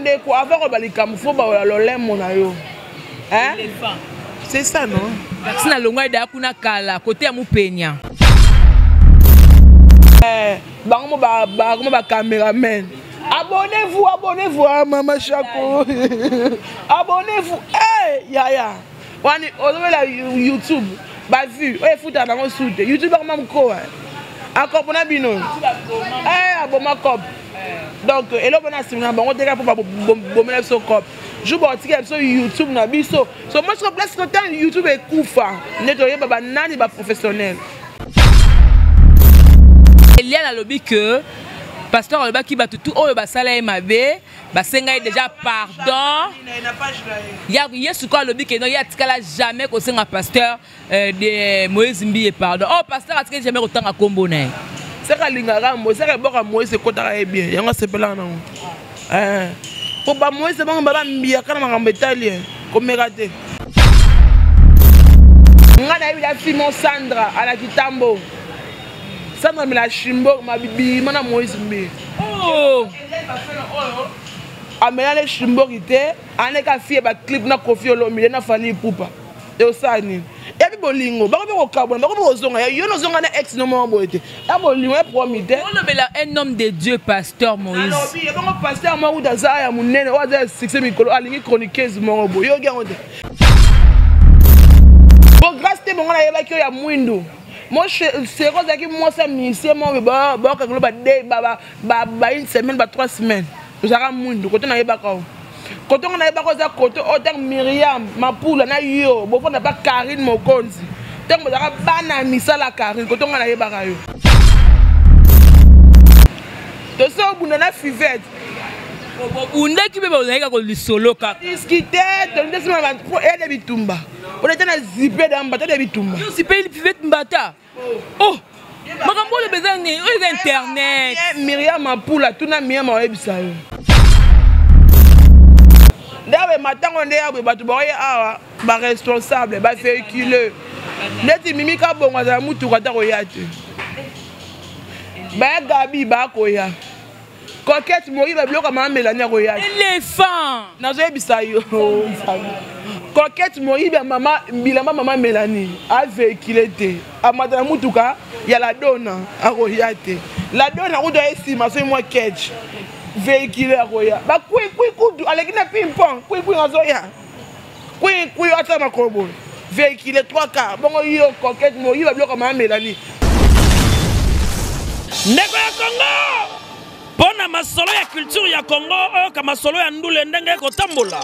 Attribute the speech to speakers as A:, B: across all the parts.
A: Bandeko, avant koloba likambo fo baola lolemo na yo. Hein? C'est ça non?
B: Taxi na longwa edaya kuna kala kote ya mupenya.
A: Eh, bango mo ba bango ba cameraman. Abonnez-vous, abonnez-vous à Mama Chako. Abonnez-vous. Eh, hey, yaya. Wani ozobela YouTube. Ba vue, oyo efuta nango su te. YouTube akoma mkoa. Akopona bino. Eh, aboma cop. Donc eloko na nsima na bango te kaka mpo babomela biso cop. Jour bakotikela biso YouTube na biso. So moi siko place ko ntango YouTube ekufa nde toyeba banani ba professionnel.
B: Eliane alobi que pasteur alobaki bato tu oyo basala ye mabe basenga ye déjà pardon. Ya ye sikoyo alobi ke non ye atikala jamais kosenga pasteur euh, de Moïse Mbiye pardon. Oh pasteur atikali jamais kotanga kombo na ye.
A: Seka alingaka Moïse, seka eboka Moïse ekotaka ye bien, yango asepelaka nango. Eh. Po ba Moïse bango ba mbiyaka na makambo etali ye, komeka te. Nga nayebi la fille mon Sandra ala kitambo. Sandra mela shimbo mabibima na Moïse Mbiye.
B: Oh.
A: Amela le shimboki te, aneka fille ba clip na Koffi Olomide na Fally Ipupa. Osala nini? Ebi bolingo, bakomi kokabwana, bakomi kozonga. Yo nozonga na ex no moko boye te. Ya bolingo ya promis te.
B: Olobela un homme de Dieu, pasteur Moïse.
A: Alobi, ebongo pasteur moko kuta aza ya monene, oyo aza ya succès mikolo, alingi chroniqueuse moko boye. Yoki yango te. Bo grâce te bongo nayebaki oyo ya mwindu. Mo sero azalaki mwasi ya musicien moko boye, bakangelo ba deux, ba, ba, ba une semaine, ba 3 semaines. Ozalaka mwindu, kote nayebaka oyo. Kote ngo nayebaka oza kote oyo ntango Myriam Mapula na yo bofanda pa Karine Mokonzi. Ntango bozalaka bana ya misala Karine, kote ngo nayebaka yo. Tosi obunda na Fivette.
B: Obundaki mpe bozalaki kaka lisolo kaka.
A: Discuter, tolingi nsima ba po ede bitumba. Ona te na zipe da mbata de bitumba.
B: Yo zipe Fivette mbata. Oh! Makambo oyo eza nini? Oyo eza internet.
A: Myriam Mapula tuna Myriam oyebisa yo. Ndabe matango nde yabe bato baoye awa ba responsable ba véhicule. Neti Mimi Kabongo azala mutuka ata koya te. Ba Gabi bakoya. Coquette moyiba biloko ya mama Melanie akoya.
B: Elephant.
A: Nazoyebisa yo. Coquette moyibi ya mama bilamba mama Melanie a véhicule te. Amata na mutuka ya la dona akoya te. La dona kutu aye nsima soki mwa ketch. Véhicule akoya. Ba kwi kwi kutu aleki na ping pong kwi kwi azoya. Kwi kwi ata makolo boye. Véhicule 3 quarts. Bongo yo Coquette moyiba biloko ya mama Melanie.
C: Ndeko ya Congo, mpo na masolo ya culture ya Congo, oyoka masolo ya ndule ndenge ekotambola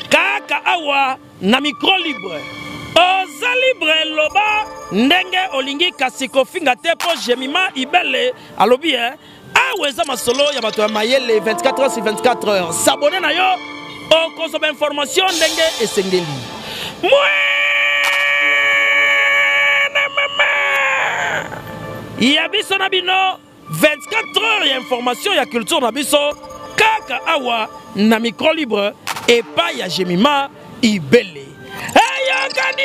C: kaka awa na micro libre. Oza libre, loba ndenge olingi, kasi kofinga te, mpo Jemima Ibele alobi eh, awa eza masolo ya bato ya mayele 24 heures sur 24 heures. S'abonner na yo, okozwa ba information ndenge esengeli. Mwene mama ya biso na bino 24 heures ya information ya culture na biso kaka awa na micro libre epai ya Jemima Ibele. Eyokani!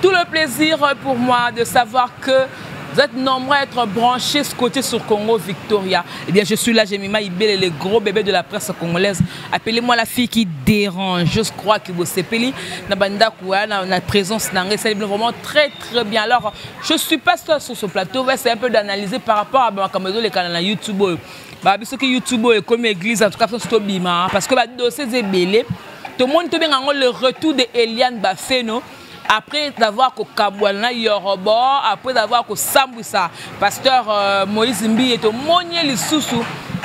B: Tout le plaisir pour moi de savoir que vous êtes nombreux à être branchés, scotchés sur Congo Victoria. Eh bien, je suis là, Jemima Ibele, le gros bébé de la presse congolaise. Appelez-moi la fille qui dérange. Je crois que vous sepeli na banda kouya, na présence na ngai, c'est vraiment très très bien. Alors, je suis pas seule sur ce plateau, mais c'est un peu d'analyser par rapport à makambo les canaux YouTube. Ba biso ki YouTube et comme église en tout cas so bima parce que ba dossiers ebele. Tout le monde te benga le retour de Eliane Bafeno. Après avoir kokabwana na Yorobo, après avoir kosambwisa pasteur Moïse Mbiye, to monier lisusu,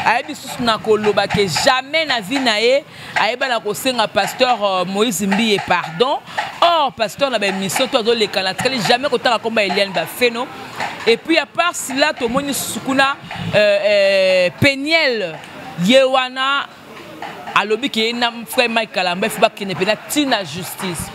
B: ayebi lisusu na koloba ke jamais na vie na ye, ayeba na kosenga pasteur Moïse Mbiye pardon. Or pasteur na ba émission to azoleka na tikali jamais kotanga komba Eliane Bafeno. Et puis à part cela, to moni lisusu kuna Peniel ye wana alobi ke na frère Mike Kalamba, il faut bakende pe na tina justice.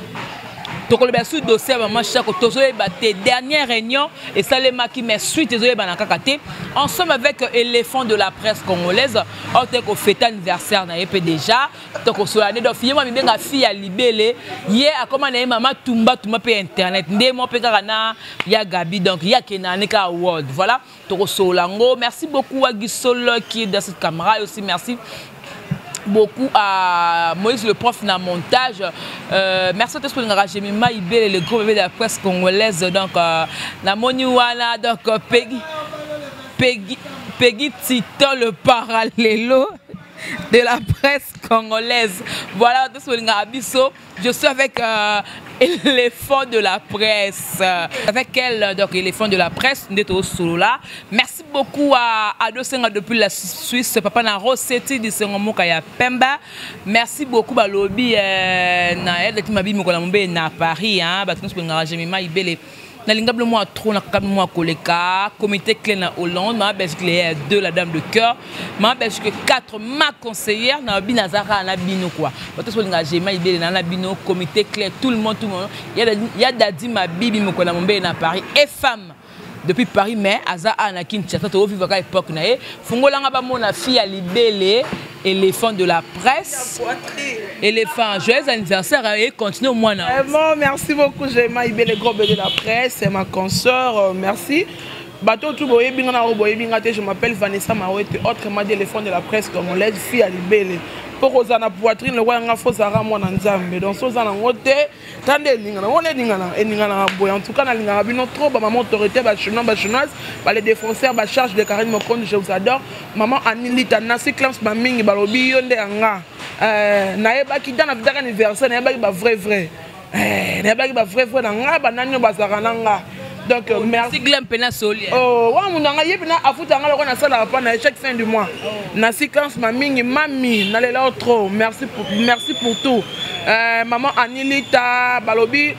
B: Tokoloba sur dossier ya mama Chako, tozoyeba te. Dernière réunion esalemaki, mais suite ezoyebana kaka te. Ensemble avec éléphant de la presse congolaise, oyo te kofêter anniversaire na ye mpe déjà tokosola nde. Donc fille mwa mibenga fille ya libele, ye akoma na ye mama tumba tumba mpe internet nde mo mpe kaka na ya Gabi. Donc ye akendaka ne kaka world. Voilà, tokosola yango. Merci beaucoup à Gisolo qui est dans cette caméra et aussi merci beaucoup à Moïse le prof na montage. Merci à tous pour le Jemima Ibele, le gros bébé de la presse congolaise. Donc, namoni wana, donc Peggy, Peggy, Peggy Titan, le parallélo de la presse congolaise. Voilà, tous pour le biso. Je suis avec éléphant de la presse. Avec elle, donc éléphant de la presse, Ndeto Solola. Merci beaucoup à Ado Senga depuis la Suisse, Papa na Rossetti du Sengo Moka ya Pemba. Merci beaucoup Balobi na aide qui m'a mis na Paris, hein, parce que nous Jemima Ibele. Nalinga bino mwa trop, nakaka bino mwa koleka. Comité clé na Hollande, ma Belgique les 2, la dame de cœur, ma Belgique 4, ma conseillère na bino, azaka na bino quoi. Bato so linga Jema Ibele na bino, comité clé, tout le monde, tout le monde. Il y a Dadi ma bibi mokola mombe na Paris et femme depuis Paris, mais aza na Kinshasa to vivre ka époque na ye. Fungolanga ba mona fille ya libele, éléphant de la presse. Éléphant, joyeux anniversaire et continue au moins.
A: Vraiment, merci beaucoup, Jema Ibele, gros bébé de la presse, c'est ma consoeur, merci. Bateau tout boye binga na boye binga te, je m'appelle Vanessa Mawete, autrement dit éléphant de la presse congolaise, fille à libele. Pour ozana poitrine le roi nga fo zara mwana Nzambe. Donc so zana ngote tande lingana wone lingana elingana boye. En tout cas na lingana bino trop ba maman autorité, ba chinois, ba chinoise, ba les défenseurs, ba charge de Karine Mokonzi, je vous adore. Maman Anilita Nasi Clams ba mingi balobi yo nde nga. Nayebaki dans la vie anniversaire, nayebaki ba vrai vrai. Nayebaki ba vrai vrai na nga ba nani ba zara na nga. Donc,
B: Oh,
A: merci.
B: Siglem pena soli.
A: Oh, wa munanga yebi na afuta nga loko na sala pa na chaque fin du mois.
B: Oh.
A: Na séquence ma mingi mami na lela trop. Merci pour tout. Maman Anilita balobi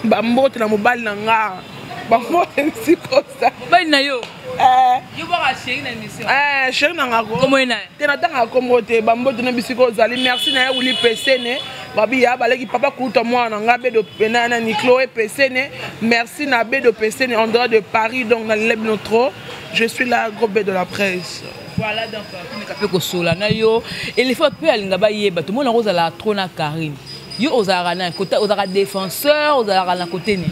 A: ba mbote na mobali na nga. Ba mbote sikosa.
B: Mobali na yo. Yo ba chéri na mission.
A: Chéri na nga ko.
B: Comment ina?
A: Te na tanga kombo te ba mbote na bisiko zali. Merci na ye wuli pesene. Babi ya baleki papa kuta mwana nga bedo pena na ni Chloé Pesene. Merci na bedo Pesene en dehors de Paris, donc na leb trop. Je suis là gros bébé de la presse.
B: Voilà, donc tu n'es pas sola na yo. Et les fois pe alinga ba yeba tout monde rose la trop na Karine. Yo ozara na côté, ozara défenseur, ozara na côté ni.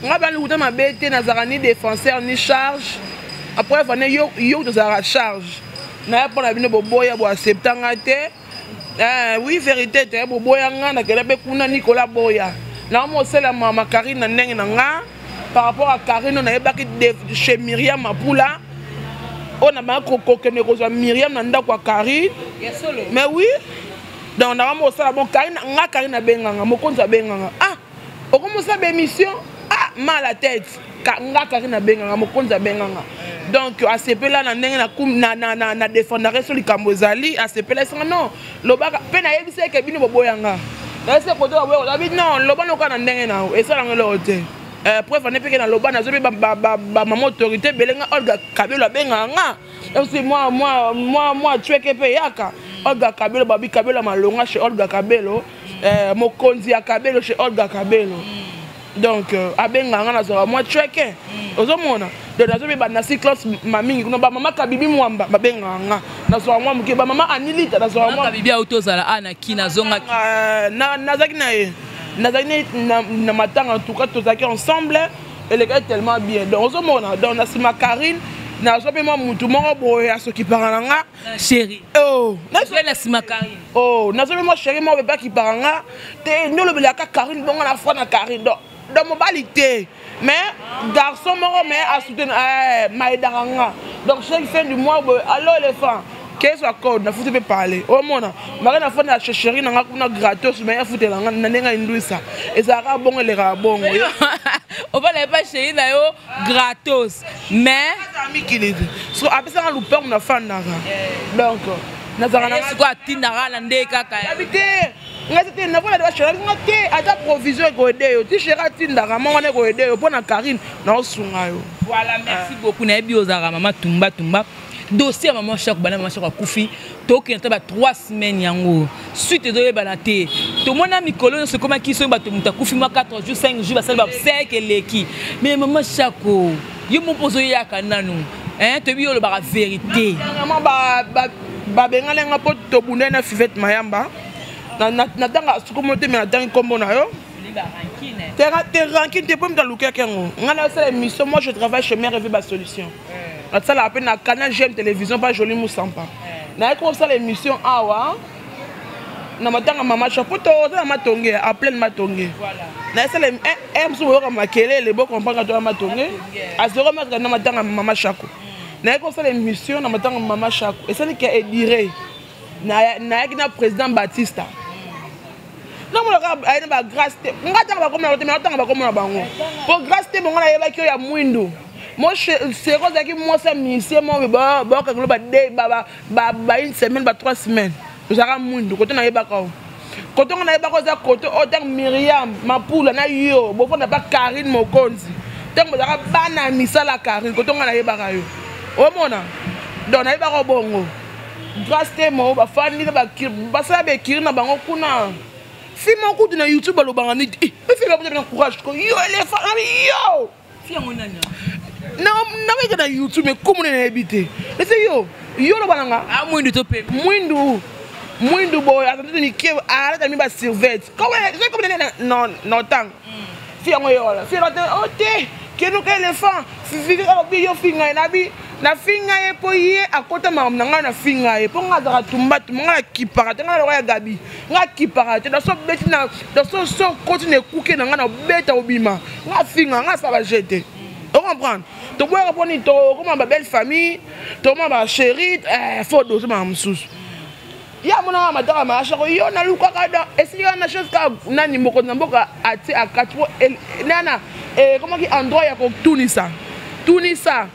A: Nga ba luta ma bête na zara ni défenseur ni charge. Après vane yo yo tozara charge. Na ya pona bino boboya bo accepter nga te. Oui, vérité, te boboya nga na kele kuna Nicolas Boya. Na mo sela mama Karine na ndenge na nga par rapport à Karine na yebaki chez Myriam Mapula. On a ba ko kene kozwa Myriam na ndako ya Karine.
B: Ya solo.
A: Mais oui. Donc na mo sela bon Karine nga Karine benganga, mokonzi benganga. Ah, okomosa ba émission? Ah, mal à la tête. Ka nga Karine benganga, mokonzi benganga. Donc à ce là na ndenge na kum na na na na défendre sur likambo ezali, à ce là ça non. Lobaka pe na yebisa ke bino boboyanga. Na se koto ba boyo, bi non, loba no ka na ndenge na e sala ngelo te. Preuve ne pe ke na loba na zobi ba ba ba, ba maman autorité belenga Olga Kabelo benga nga. Aussi moi moi moi moi tueke pe yaka. Olga Kabelo babi Kabelo malonga chez Olga Kabelo. Mokonzi ya Kabelo chez Olga Kabelo. Donc abenga nga na zoka moi tueke. Ozomona. Donc nazobi ba nasi classe mamingi kuna ba mama Kabibi Mwamba ba benga nga. Na zoka moi muke ba mama Anilita na zoka moi.
B: Kabibi auto zala ana ki na zonga ki.
A: Na nazaki na ye. Nazaki na, na matanga en tout cas tozaki ensemble et les gars tellement bien. Donc ozomona donc na sima Karine na zobi moi mutu moko boye ya soki paranga nga.
B: Chérie.
A: Oh,
B: na zobi na sima Karine.
A: Oh, na zobi moi chérie moi beba ki paranga. Te ndolo belaka Karine bonga na foi na Karine. Donc dans mobali te. Mais garçon moko mais a soutenu maïdaranga. Donc chaque fin du mois boy, allo éléphant. Qu'est-ce que code na futi pe parler. O mona, mara na fona chérie na nga kuna gratos mais ya futi na nga na ndenga induisa. Ezara bongo le ra bongo.
B: On va pas chérie na yo gratos. Mais
A: ami ki ledi. So apesa nga lupango na fandaka. Donc nazaka na
B: Est-ce que atinaka na nde kaka ya?
A: Habité. Nga te na vola de chérie nga te ata provision ko aider yo. Ti chérie atindaka mongo ne ko aider yo pona Karine na osunga yo.
B: Voilà, merci beaucoup na yebi ozaka mama tumba tumba. Dossier ya mama Shako, bana mama Shako akufi, tokende ata ba 3 semaines yango. Suite ezoyebana te. Tomona mikolo nyonso ekomaki soki bato moto akufi mwa 4 jours, 5 jours basali ba obsèque eleki. Mais mama Shako, yo moko ozoyaka nanu. Hein, toyebi yo olobaka vérité.
A: Vraiment ba ba babengani nga mpo tobundani na Fivette Mayamba. Natanga sukomo te, mais natangi nkombo na yo. Te rancune te, mpo moto alukaki yango. Ngai nasala émission, moi je travaille chez Mère Evi Basolution. Nasalaka mpe na Canal GM Télévision pa Joli Musampa. Nayaki kosala émission awa na matanga mama Chapo, toza na matonge, en pleine matonge. Nayesala mosusu boyoka makelele, bocomprendre toya matonge a 0 mètre na matanga mama Chako. Nayaki kosala émission na matanga mama Chako, esali ke edire nayaki na président Batista, namonaka aye na bagrâce te. Nga ntanga bakomona te, me natanga bakomona bango po grâce te. Bongo nayebaki oyo ya mwindu mo sero azalaki mwasi ya musicien mo bakangelo ba ba une semaine, ba 3 semaines, ozalaka mwindu. Kote nayebaka o kote ngo nayebaka oza kote oyo ntango Miriam Mapula na yo bofanda pa Karine Mokonzi, ntango bozalaka bana ya misala Karine, kote ngo nayebaka yo omona. Donc nayebaka bongo grâce te mo bafandi na basala baekiri na bango kuna. Fi moko kutu na YouTube balobanga nini, efika na courage ko yo éléphant yo.
B: Fi yango nani?
A: Naweke na YouTube ekumu nde nayebi te. Ese yo yo loba na nga.
B: Ah, mwindu to pe.
A: Mwindu, mwindu boye, aza nde mike, alata mi basurvêt na otanga. Fi yango ye wana, fi yango te o te kenuka éléphant alobi yo finga ye. Nabi nafinga ye mpo ye akota makambo na ngai. Nafinga ye mpo ngai azalaka tumbatumba, ngai nakipaka te. Ngai loka ya Gabi, ngai akipaka te. Naso beti na naso so okoti na ekuke na ngai na obeta obima. Ngai afinga, ngai asala je te ocomprendre. Toboyaka mpo nini? Tokoma babelle famille, tokoma bachéri, faut dose makambo mosusu. Ye amonaka mataka maashako yo nalukaka da esili wana chose kaka nani mokonzi na mboka atie akati po nana ekomaki endroit ya kotunisa tunisa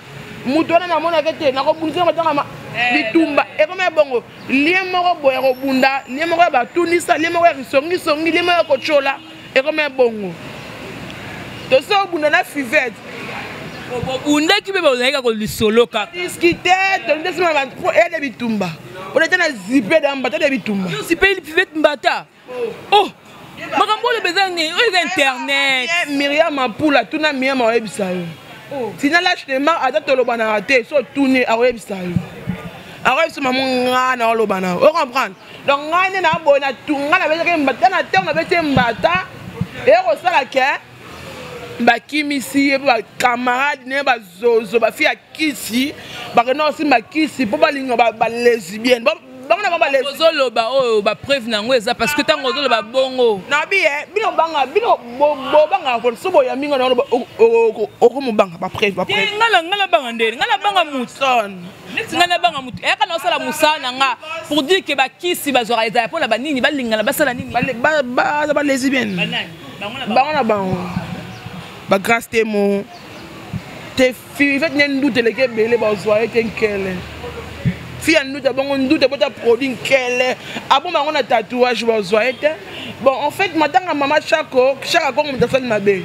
A: moto wana. Namonaka te nakobundisa matanga bitumba ekomi ya bongo, lien moko boye ya kobunda, lien moko ya batunisa, lien moko ya kisongisongi, lien moko ya kotyola. Ekomi ya bongo, tosi obunda na Fivete.
B: Obundaki mpe bozalaki kaka lisolo kaka.
A: Discute tondesima po eyade bitumba mpona te na zipe da mbata de bitumba.
B: Yo zipe Fivete mbata. Oh, makambo oyo eza nini? Oyo eza internet.
A: Miriam Mapula, tuna Miriam, akoyebisa yo. Tina lâchement ata tolobanaka te, so otuni akoyebisa yo, akoyebisa mamo nga na oloba na yo ocomprendre. Donc ngai nde naboye na ngai nabetaki mbata na ntango nabeti mbata, eye kosala ke bakimisi ye mpo bacamarade ne bazozo bafi ya kisi bakenda kosimba kisi mpo balinga balesbienne bango na bango.
B: Ozoloba oyo bapreuve na yango eza, parce que ntango ozoloba bongo.
A: Nabi ye bino banga, bino bobangaka pona so boyambi nga na okomobanga bapreuve.
B: Bapreuve nga nabanga ndeni? Nga nabanga mutu neti ngai nabanga mutu eyaka na osala mosala na nga pour dire ke bakisi bazwaka ezala mpona banini, balingana, basala nini?
A: Baza balesbienne bango na bango, bagrâce te mo te Fivete nde nduta eleki ebele, bazwa ye te nkele fi ya nduta bongo, nduta bota produit nkele aboma yango na tatouage, bazwa ye te. Bon, en fait matanga mama Chako, Chaka Kongo moto asali mabe.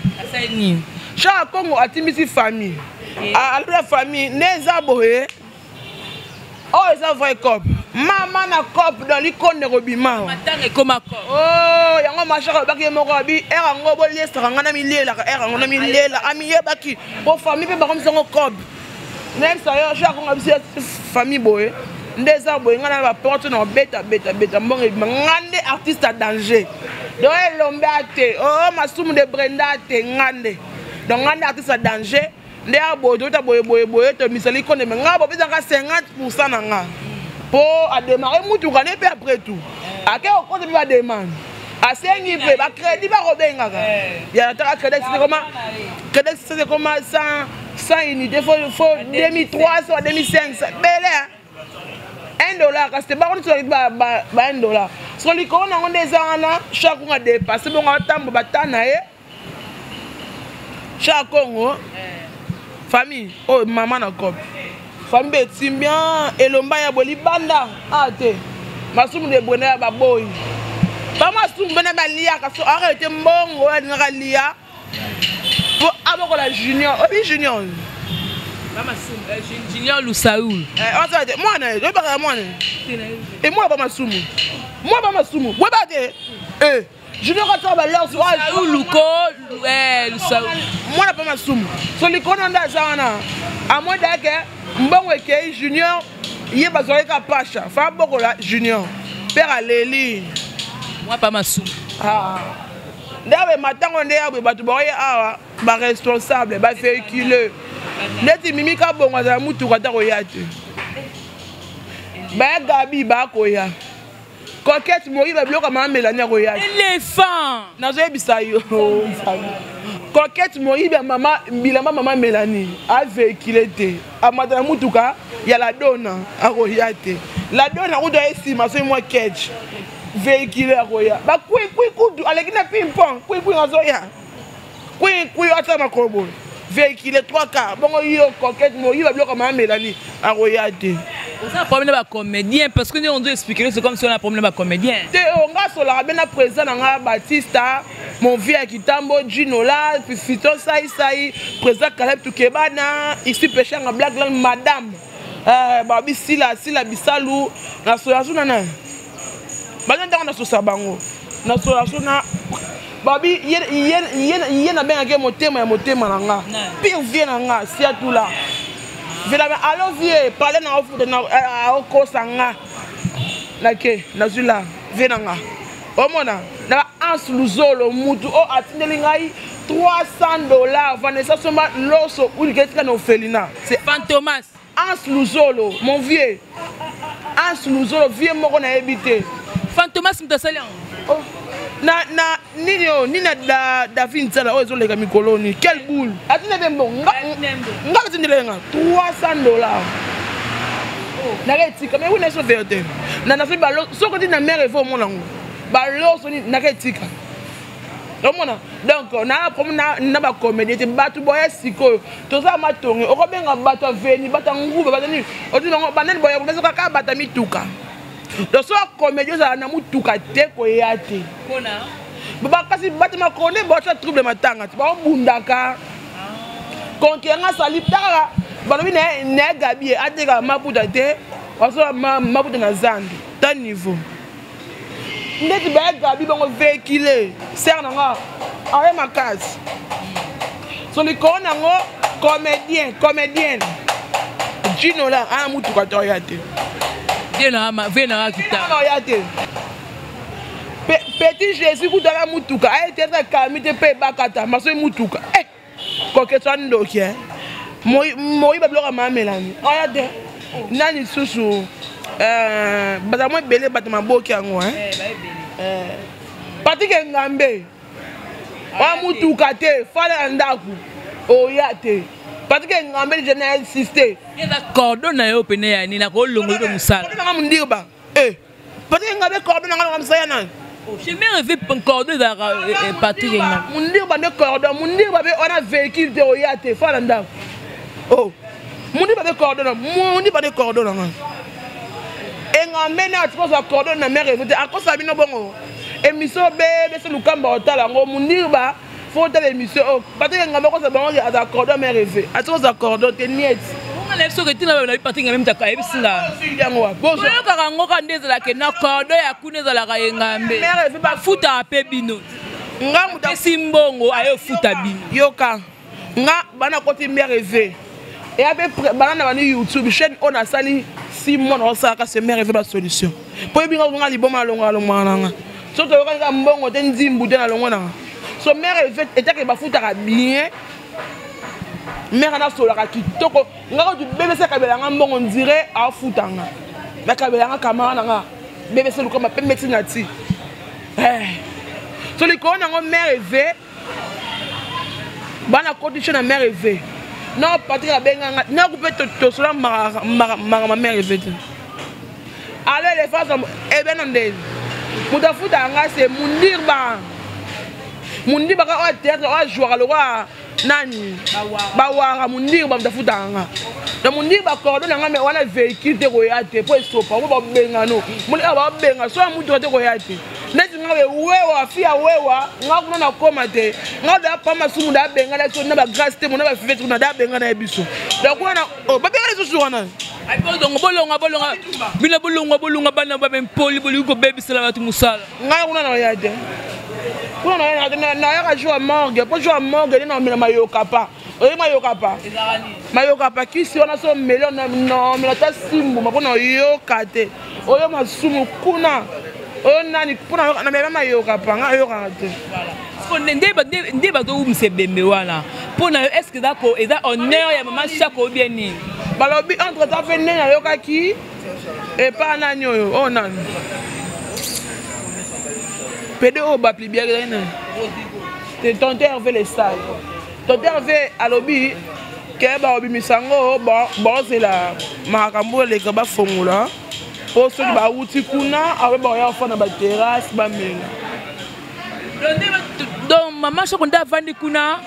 A: Chaka Kongo atimbisi famille, alobi na famille nde eza boye, oyo eza vrai cop, mama na cop dans likonde kobima.
B: Matanga ekoma cop.
A: Oh, yango mashaka alobaki ye moko abi ere yango boliesaka ngai na milielaka ere yango na miliela amiyebaki po famille mpe bakomisa yango cop. Nayebisa yo, Chaka Kongo abisi famille boye nde eza boye, ngai na baporte na obeta beta beta mbongo ebima. Ngai nde artiste ya danger, donc elombe ate o masumu de Brenda ate ngai nde, donc ngai nde artiste ya danger nde ya boye, toyota boye boye boye, tomisali konde me ngai bopesaka 50 % na nga mpo adémarre mutuka ne mpe. Après tout ake okota mpe bademande, asengi mpe bacrédit, bakobengaka ya nataka crédit ekoma, crédit ekoma 100 unité, faut 2300, 2500 bele 1 dollar, kasi te bango nyonso ba 1 dollar. So likolo nango nde eza wana. Chaka Kongo adépasse bongo, atambo bata na ye. Chaka Kongo famille oyo mama na kope famille betimbi elomba ya boye libanda a te masumu de bwena ya baboyi bamasumu mpena baliaka so arete mbongo oyo alingaka lia mpo abokola junior obi junior.
B: Junior Lusaul.
A: Eh, mwana oyebaka mwana e mwana ba masumu mwana ba masumu boyebaka te eh. Junior ataka balors
B: luko eh, Lusaul
A: mwana pa masumu so likolo nde aza wana amoi dake mbongo ekei junior ye bazwaki ka pasha fa bokola junior père aleli
B: mwa pa masumu
A: ah. nde abe matango nde yaboye bato baoye awa baresponsable bavéhicule neti mimi kabongo azala motuka ata koya te baya gabi bakoya coquette moyiba biloko ya mama melanie akoya
B: elephant
A: nazoyebisa yo coquette moyibi ya mama bilamba mama melanie avehicule te amata na motuka ya ladona akoya te ladona kutu aye nsima soki mwa ketch véhicule akoya bakwikwi kutu aleki na pimpon kwikwi azoya kwikwi ata makolo boye véhicule 3 car bongo yo coquette moyiba biloko ya mama melanie akoya te.
B: Oza problème na bacomédien parce que ndenge ozo expliquer, c'est comme si on a problème na bacomédien.
A: Te, oyo nga asolaka be na président na nga Batista, mon vieux ya Kitambo Ginola Fiston Saisai, président Caleb Tukebana ici Peshanga Black Land, madame babi Sila Sila Bisalu, nasola so na nani baza ntango nasosa bango, nasola so na babi ye nabengaki motema ya motema na nga pire vie na nga siatula vela alo vie pale na ofuta na okosa nga nake nazwi la vie na nga omona na ba Hans Luzolo mutu oyo atindeli ngai $300 Vanessa somba loso uliketika na orphelinat, c'est
B: Fantomas.
A: Hans Luzolo, mon vieux Hans Luzolo, vieux moko nayebi te.
B: Fantomas moto asali yango.
A: Oh. Na nini oyo nini na David Ntsala oyo ezoleka mikolo nini, quelle boule atinda mpe mbongo nga atindela nga $300 naka etika mais wina so vérité na nasoki balo soki oti na mare efo omona yango baloso nini naka etika omona. Donc na problème na bacomédie te, bato boya sikoyo toza matonge okobenga bato ya veni, bato ya nguba, bato nini oti bango banani boya kopesa kaka bato ya mituka. Donc so comédie ozala na mutuka te koya te kasi bato makone baotya trouble matanga te baobundaka conquérant asali taka balobi na gabi ateka maputa te azola maputa na zambi ta niveau ndeti baya gabi bango véhicule ser na nga aye makasi so likolo nango comédien comédienne Ginola aya mutuka to aya te
B: oya
A: te. Petit Jésus kutu ala mutuka aye te ata kami te mpe ebakata masoki mutuka koketwa ndoki moyiba biloko ya mamelani aya te nani lisusu baza mwa ebele bato maboki yango Patrik Engambe oya mutuka te fala na ndako oya te. Patrik Engambe je na insiste
B: eza cordon na yo pene ya nini akolongola mpe mosala
A: nanga mundirba Patrik Engambe cordon nanga nanga mosala nani.
B: Chemin rêvé cordon ezalaka Patrik Engambe.
A: Mundirba nde cordon, mundirba mpe wana véhicule te oya te fala na ndako oh mundirba mpe cordon na mundirba nde cordon nanga Engambe na atikozwa cordon na mare te akosa bino bongo émission bebe so lukamba otala yango mundirba fo otala émission oyo Patrik Engambe akosa bango aza cordon mare rêvé atikozwa cordon te niet.
B: Bongo na biso ketina na Patrik Engambe mutaka ayebisi nga
A: yango wa
B: toyokaka yango kaka nde ezalaka na cordon ya kuna ezalaka Engambe bafutaka mpe bino
A: nga mutu
B: apesi mbongo aye ofuta bino.
A: Yoka nga bana koti mare rêvé eya mpe bana na bani YouTube chaîne oyo nasali 6 mois naosalaka se mare rêvé basolution mpo yebinga nga liboma alongo alongwaka nanga so toyokani kaka mbongo te nzimbu te nalongo nanga so mare rêvé etake bafutaka bien mare nasolaka kitoko nga kutu bebese akabelanga mbongo ndire afutanga nakabelanga kamara nanga bebese lukamba pembe ti na ti so likolo nango mare rêvé bana koti na mare rêvé non Patrik abenganga naku mpe tosola makambo mare rêvé te alo elephant ebena ndeni moto afutaka nga se mundirba mundirba kaka oyo théâtre oyo ajouaka lokwa nani bawara mundirba moto afutaka nga na mundirba cordon na nga me wana véhicule te koya te mpo esopa po babengano moni awa babenga so ya mutuka te koya te. Neti nga be wewa fi ya wewa nga kuna na koma te. Nga da pa masumu da benga na so na ba grâce te mona ba fivete kuna da benga na biso. Donc kuna na oh ba benga lisusu wana.
B: Bolonga bolonga bolonga bino bolonga bolonga bana ba mpoli bolingi kobebisela bato mosala.
A: Nga kuna na ya te. Kuna na ya na na ya jour morgue, po jour morgue nde na mela mayoka pa. Oye mayoka pa. Mayoka pa kisi wana so melo na no mela ta simbu ma pona yoka te. Oyo masumu kuna. Oyo nani pona na mela mayoka pa nga yoka te.
B: Nde bazowumisa ebembe wana mpo na yo est ce que eza honneur ya mama Shako ou bien nini?
A: Balobi entre temps mpe ndenge nayokaki epa nani oyo oyo nani pede oyo baplibiaki ezali nani te tonton Hervé le sage. Tonton Hervé alobi ke bakobimisa yango baozela makambo eleka bafongola mpo soki bawuti kuna awe bakoya kofanda baterrasse bamela.
B: Donc mama Shako nde avandi kuna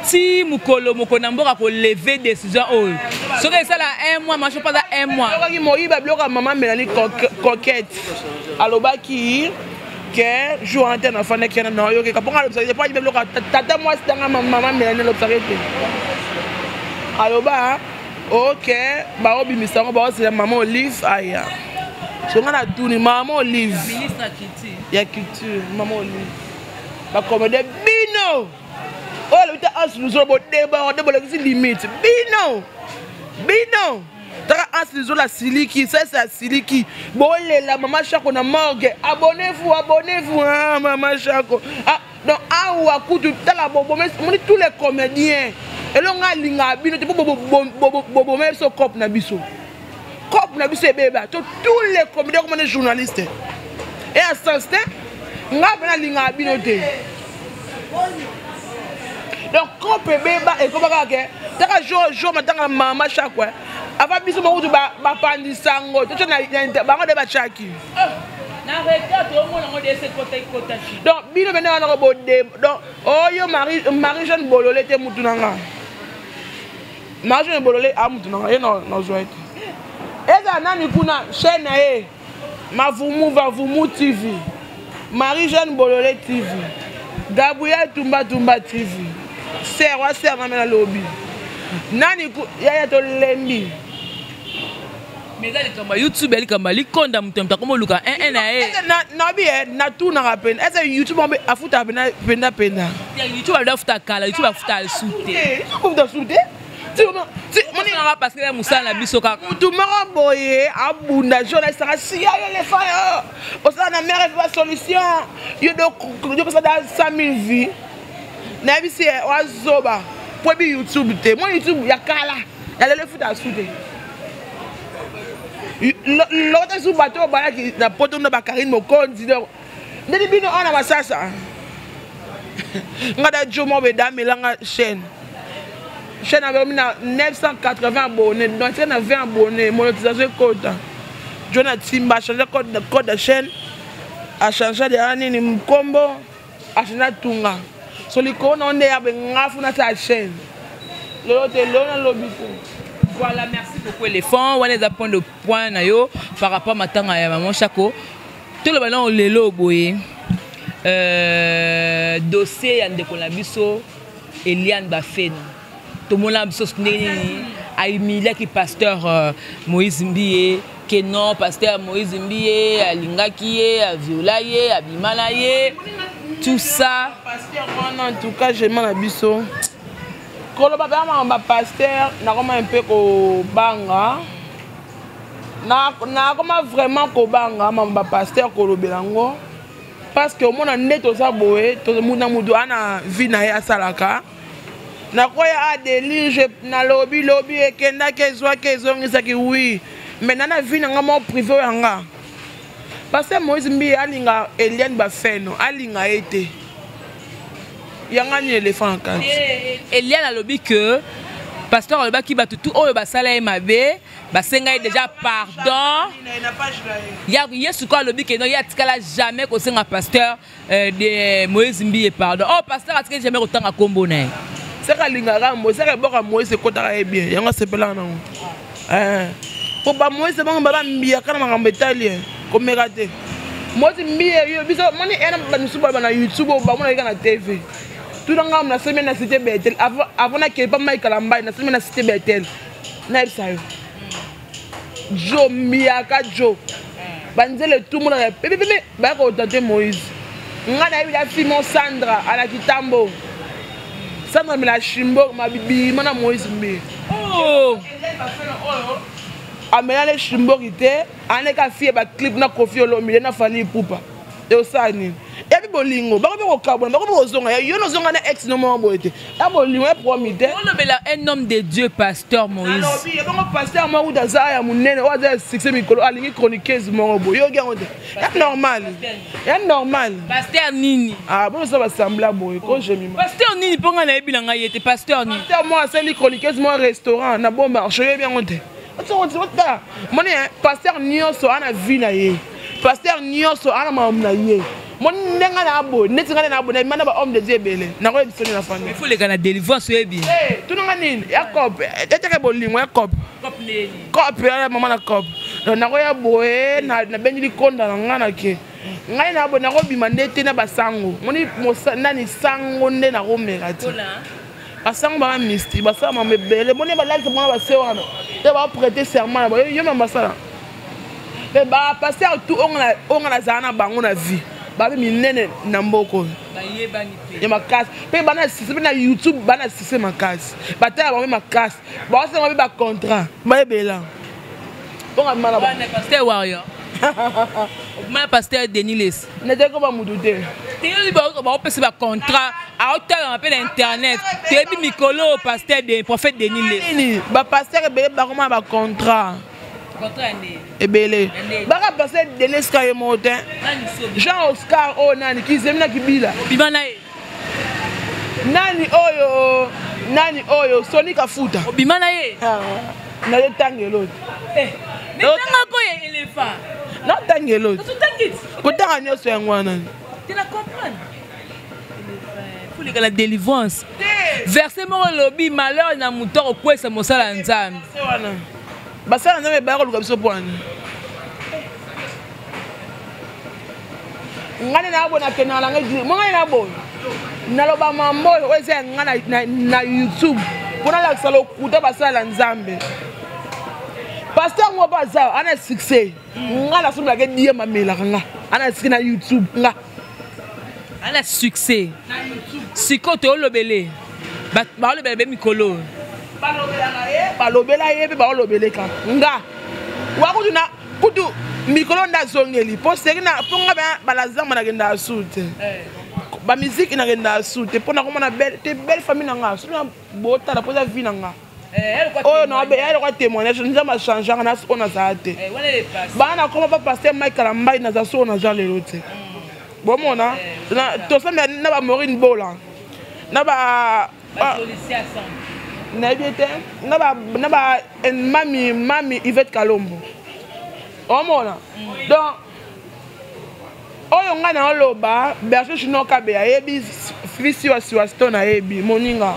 B: ti mokolo moko na mboka koleve décision oyo soki esala un mois mama Shako aza un mois.
A: Alobaki moyiba biloko ya mama Mélanie Coquette alobaki ke jour wana te nafandaki wana nayoki mpo nga alobisaki te mpo ayiba biloko tata mwasi tanga mama Mélanie alobisaki te aloba ok baobimisa yango baosela mama Olive aya so nga natuni mama Olive ya culture mama Olive bakomede bino oyo alobi te anse luzolo bodeborde bolekisi limite bino bino taka anse luzolo asiliki sese asiliki bolela mama Shako na morgue abonnez-vous abonnez-vous ah, mama Shako ah, donc awa kutu tala bobome omoni tous les comédiens elongo alingaka bino te po bobome biso cope na biso cope na biso ebeba to tous les comédiens komona journaliste e ya sens te nga mpe nalingaka bino te donc cope ebeba ekoma kaka ke taka jour jour matanga mama Shako avant biso moko kutu bapandisa yango totyo bango nde batiaki donc bino pene wana ko bode donc oyo Marie Jeanne Bolole te mutu na nga Marie Jeanne Bolole a mutu na nga ye nazwa ye te ezala nani kuna chaîne na ye Mavumu Vavumu TV Marie Jeanne Bolole TV Gabriel Tumba Tumba TV ser wa ser na mena lobi nani yaya tolembi.
B: Mais eza likambo ya YouTube ya likambo ya likonda moto moto akoma oluka un un na ye.
A: Nabi natunaka pena ese YouTube mpe afutaka pena penda penda.
B: YouTube alobi afuta kala YouTube afuta lisusu te.
A: Afuta lisusu te.
B: Monaka parce que ya mosala na biso kaka.
A: Motu moko boye abunda journaliste akasiya yo lefa yo osala na mare ba solution yo do da 100 000 vues nayebisi ye wazoba po ebi YouTube te mo YouTube ya kala ya lelo efuta lisusu te. Lokota su bato oyo bayaki na poto na bakarine Mokonzi donc ndeni bino awa na masasa nga da jo moko bedamelanga chaîne chaîne akomi na 980 abonné donc tika na 20 abonné monétisation ekota jo na timba achange code ya chaîne achange deya nini nkombo achange tunga so likolo na nde ya bengafu na sa chaîne lelo te lelo nalobi te.
B: Voilà, merci beaucoup éléphant. Wana eza point de point na yo par rapport matanga ya maman Shako. Toloba na lelo boye. Dossier ya ndeko na biso Eliane Bafeno. Tomona biso ndenge nini ahumiliaki pasteur Moïse Mbiye que non pasteur Moïse Mbiye alingaki ye, aviola ye, abima na ye. Tout ça.
A: Pasteur wana en tout cas je na biso. Koloba ba ba pasteur nakoma un peu kobanga. Nakoma vraiment kobanga mama ba pasteur kolobela ngo parce que omona nde toza boye na mutu ana vie na ye asalaka. Nakoya a délige na lobi lobi ekendaki ezwaki ezongisaki oui mais nana vie na nga moko privé oyo yanga. Pasteur Moïse Mbiye alinga Eliane Bafeno alinga ye te. Yanga ni éléphant en kati.
B: Eliane alobi que pasteur alobaki bato tout oyo basala ye mabe basenga ye déjà pardon. Ya Yesu ko alobi que non ye atikala jamais kosenga pasteur de Moïse Mbiye pardon. Oh pasteur atikala jamais kotanga kombo na ye.
A: Seka alingaka Moïse, seka eboka Moïse ekotaka ye bien. Yango asepelaka nango. Po ba Moïse bango ba mbiyaka na makambo etali ye. Komeka te. Moïse Mbiye yo biso moni ena ba misusu ba na YouTube ba mona na TV. Tout nga na semaine na cité Bethel avant avant na kepa Mike Kalambay na semaine na cité Bethel. Na yebisa yo. Jo mbiaka jo. Banzele tout mona ya pepe pepe ba ko tenter Moïse. Nga na yebi la fille mon Sandra ala kitambo. Sandra mela shimbo mabibi mana Moïse Mbiye.
B: Oh.
A: Amela le shimbo te aneka fille ba clip na Koffi Olomide na Fally Ipupa osala nini ebi bolingo bakomi kokabwana bakomi kozonga yo nozonga na ex no moko boye te ya bolingo ya promi te.
B: Olobela un homme de Dieu, pasteur Moïse.
A: Nalobi ebongo pasteur moko kuta aza ya monene oyo aza ya succès mikolo alingi chroniqueuse moko boye yoki yango te ya normal ya normal.
B: Pasteur nini?
A: Ah bon ça va sembler boye ko jemima.
B: Pasteur nini mpo ngai nayebi na ngai ye te pasteur nini?
A: Pasteur moko asali chroniqueuse moko restaurant na bon marché oyebi yango te. Moni pasteur nyonso ana vie na ye. Pasteur nyonso ana makambo na ye. Moni ndenge na boye neti ngai na boye na ba homme de Dieu ebele nakoyebisa nini na famille.
B: Il faut leka na délivrance oyebi.
A: Eh tunanga nini ya cop eteke bolingo ya cop.
B: Cop nini?
A: Cop ya mama na cop. Donc nakoya boye na nabengi likonda na ngai na ke. Ngai na boye nakobima nde te na basango. Moni nani sango nde nakomeka te. Basango baka mystique basala mambo ebele moni balalisa bango na base wana te baprêter serment na bango yo mama basala mpe bapaster tout oyo nga nazala na bango na vie babe minene na mboka oyo ya makasi mpe bana sise mpe na youtube bana sise makasi batala bango mpe makasi baosala mpe bacontrat bayebela mponga mana
B: pasteur warrior ma pasteur Denis Lessie
A: nete koma mutu te
B: toyebi baopesa bacontrat aotalama mpe na internet toyebi mikolo pasteur de prophète Denis Lessie
A: nini bapaster ebele bakoma bacontrat ebele baka pasteur Denis ka ye moko te Jean Oscar oyo nani kizemi na kibila
B: obima na ye
A: nani oyo nani oyo Soni Kafuta
B: obima na ye
A: nazotangela oyo
B: netangako ya éléphant
A: natangela oyo kotanga nyonso yango wana
B: te na comprendre koleka la délivrance verset moko elobi malheur na moto akokwesa mosala ya nzambe
A: basala nzambe ebaya koluka biso mpo wana ngai nde naboye nakendaka na ngai église mo ngai naboye naloba mambo oyo eza ya ngai na youtube mpo nalakisa lokuta basala nzambe pasteur moko mpe aza ana succès ngai nasombelaka die mamelaka nga ana succès na youtube nga
B: ana succès sikoyo toolobele baolobela be mikolo
A: balobelaka ye balobela ye mpe baolobeleka nga wakutu na kutu mikolo nde azongeli mpo seri na mpo nga balazamba nakendaka su te bamiziki nakendaka su te mpo nakomona te belle famille na nga soki botala mpo eza vie na nga oyo naobeya eloko témoignage nzambe achangeaka na oyo nazala te bana nakoma pa pasteur Mike Kalambai naza so oyo naza lelo te bomona tosambela na ba Maureen Bola na ba nayebi te na ba mami mami Yvette Kalombo omona donc oyo ngai naoloba berger junior kabe ayebi fils wa siwaston ayebi moninga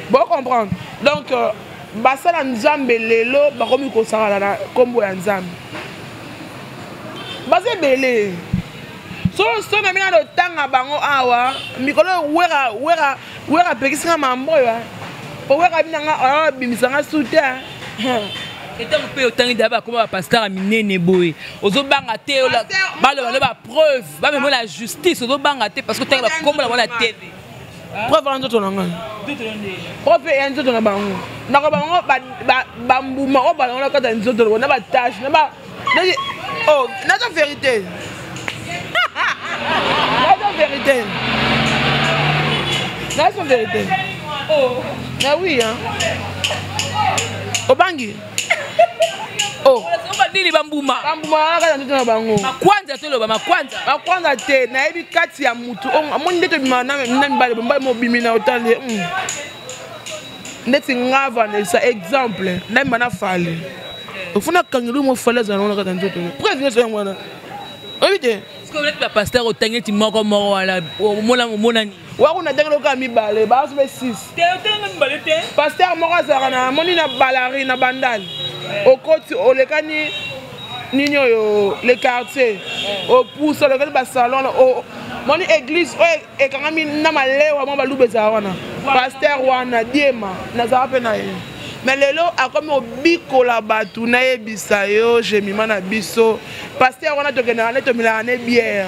A: bo comprendre donc basala nzambe lelo bakomi kosakana na nkombo ya nzambe baza ebele so so na mina lotanga bango awa mikolo wera wera wera apekisi nga mambo oyo po wera bina nga abimisa nga su te.
B: Etango mpe otangi daya bakoma bapasteur ya minene boye ozobanga te baloba no bapreuve bamemo na justice ozobanga te parce que otangi bakombola bango na tv
A: preuve wana nzoto na ngai preuve ya nzoto na bango nako bango bambuma oyo balongola kati ya nzoto na batache na ba oh naza vérité naza vérité naza vérité mais oui hein obangi
B: oh nini bambuma
A: bambuma wana kaka nzoto na bango
B: makwanza toloba makwanza
A: makwanza te nayebi kati ya mutu omoni nde tobima na mibale mobali mobimi na otali ndeti nga Vanessa exemple nayemba na Fally ofuna kangelu mo Fally azala wana kaka nzoto preuve nyonso yango wana oyebi te
B: bapasteur otangi neti moko moko wana omona omonani
A: wakuna ndenge lokola mibale baso mpe 6 pasteur moko azalaka na moni na balari na bandali okoti olekani nini oyo le quartier Opusa olekeli basalon, moni église oyo ekangami na malewa mwa baluba ezala wana, pasteur wana Diema nazala mpe na ye. Mais lelo akomi obikola bato. Nayebisa yo, Jemima na biso, pasteur wana tokendaka nde tomelaka ne bière.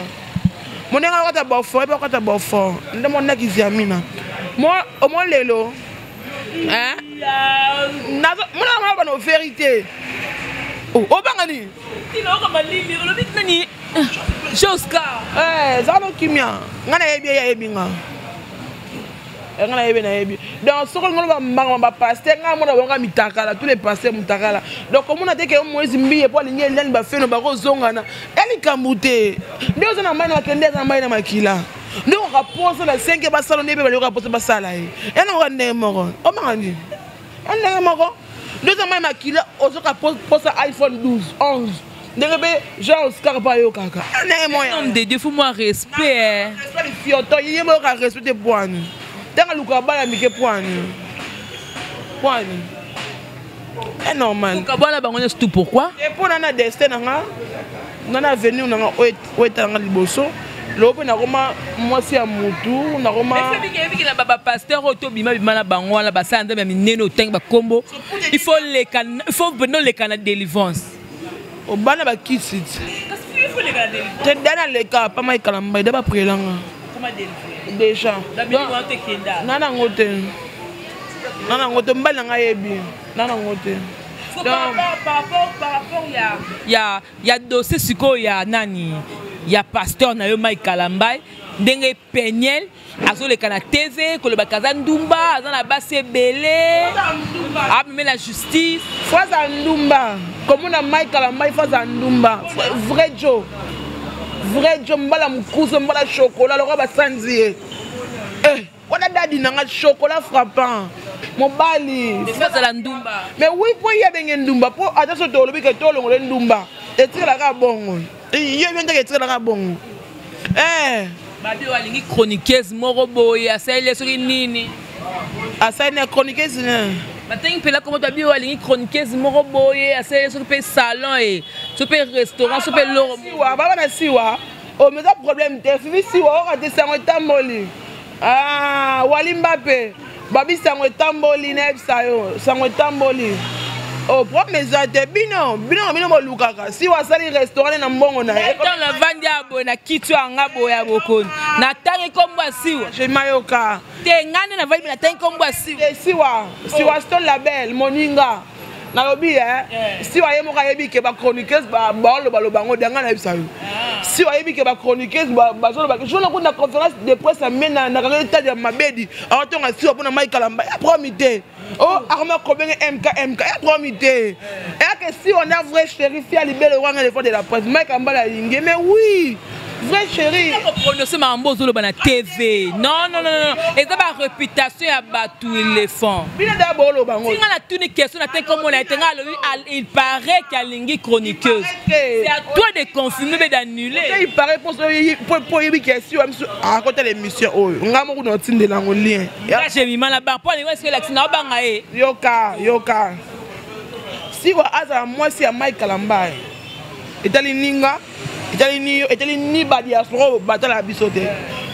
A: Monenge akota bofort, epe akota bofort nde monaki ziamina omo lelo monaka bana vérité obanga nini?
B: Nani? Joscar.
A: Zala no kimia. Ngai nayebi, ye ayebi nga, ngai nayebi, nayebi. Donc soki olingi oloba mbanga bapasteur, ngai mona bango mitakala, tous les pasteurs mutakala. Donc omona te ke Moïse Mbiye po alingi Eliane Bafeno bakozongana ya likambo te. Nde oza na mai na makila, nde aza na mai na makila, nde okoka posa na senke basala, nde mpe balioka posa basala ye ya nangoka ndenge moko. Omanga nini ya ndenge moko? Nde oza mai makila, ozoka posa iPhone 12, 11, ndenge mpe Jean Oscar mpo ayokaka ndenge
B: moya. Homme de Dieu, faut moi respect.
A: Respect fioto ye moyoka respect te. Pwani ntango aluka bana mike, pwani pwani est normal.
B: Bwana bango nyonso tout, pourquoi?
A: Mpo na destin na nga, na avenir na nga oyo etalanga liboso. Lelo mpe nakoma mwasi ya mutu, nakoma
B: Ebiki na bapasteur oyo tobima bima na bango wana, basala nzambe ya minene, otangi bakombo, il faut leka, il faut mpena oleka na délivrance.
A: Obana bakisi te, da naleka pama ekala mbai da baprelanga déjà. Na nango te, na nango te, mobali na ngai yebi na nango te.
B: Par rapport ya dossier sikoyo ya nani, ya pasteur na yo Mike Kalambai, ndenge Peniel azoleka na TV kolobaka aza ndumba, aza na basi ebele, ameme na justice.
A: Fo aza ndumba, komona Mike Kalambai, fo aza ndumba. Vrai jo, vrai jo, mbala mokuso, mbala chocolat lokola basanzi ye. Eh, wana dadi nanga chocolat frappant, mobali.
B: Azala ndumba?
A: Mais oui, mpo ye abenge ndumba, mpo ata so tolobi ke tolongole ndumba, etikalaka bongo. Ye be ndenge etikalaka bongo. Eh.
B: Babi oyo alingi chroniqueuse moko boye, asaleli soki nini.
A: Asali na chroniqueuse ne?
B: Batangi mpela kombo babi oyo alingi chroniqueuse moko boye, asaleli soki mpe salon e, soki mpe restaurant, soki mpe loro.
A: Siwa baba na siwa oyo eza problème te. Fifi siwa oyoka te, sango etamboli. Ah, walimba mpe babi sango etamboli, nayebisa yo sango etamboli. O problème eza te. Bino bino bino bolukaka siwa asali restaurant ne na mbongo na ye.
B: Ntango navandi ya boye na kiti oyo yanga boye ya bokoni, natangi kombo ya Siwa?
A: Je mayoka.
B: Te, ngai nde navandi, natangi kombo ya Siwa?
A: Te, Siwa, Siwa Stone Label moninga nalobi e siwa ye moko ayebi ke bachroniqueuse baolobaloba yango danga. Nayebisa yo, siwa ayebi ke bachroniqueuse bazoloba. Jour nakuti na conférence de presse ame nakanga etade ya mabedi aotonga siwa mpona Mai Kalamba ya promi te. O arma kobenge MK MK ya promi te, eyake siwa nda vrai chéri fi ya libele wanga le de la presse Mike Ambala alingi. Mais oui, vrai chéri.
B: Koprononce makambo ozoloba na TV, non, non, non, non, eza baréputation ya bato, éléphant.
A: Bino nda boloba ngo.
B: Tinga natuni question na te, komona ete nga alobi il paraît qu'alingi chroniqueuse. C'est à toi de confirmer mpe d'annuler.
A: Il paraît po oyebi question ya miso akotala émission oyo, nga moko na otindela yango lien.
B: Jemima na bar po alingi eske elakisi na obanga ye.
A: Yoka, yoka, siwa azala mwasi ya Mike Kalambai, etali ninga, etali ni yo, etali ni badiaspora oyo batala biso te.